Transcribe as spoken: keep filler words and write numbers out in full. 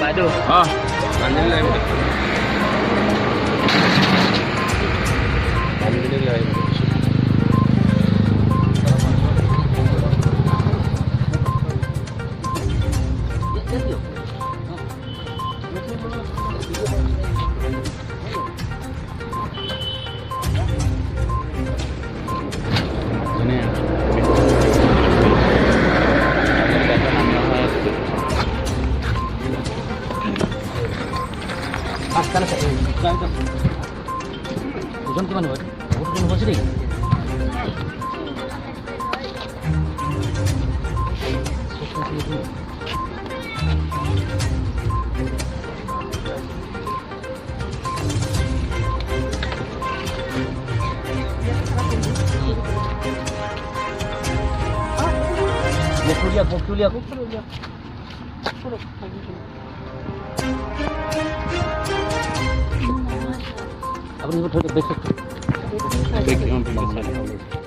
Aduh. Ah, nanti lagi. Nanti lagi. ওজন কিমান হ'ব? বহুত ওজন হ'ব দেই। আপুনি এইবোৰ থৈ দিয়ক, বেগ চেগ থৈ দিয়ক। বেগ এখন থৈ দিয়ক।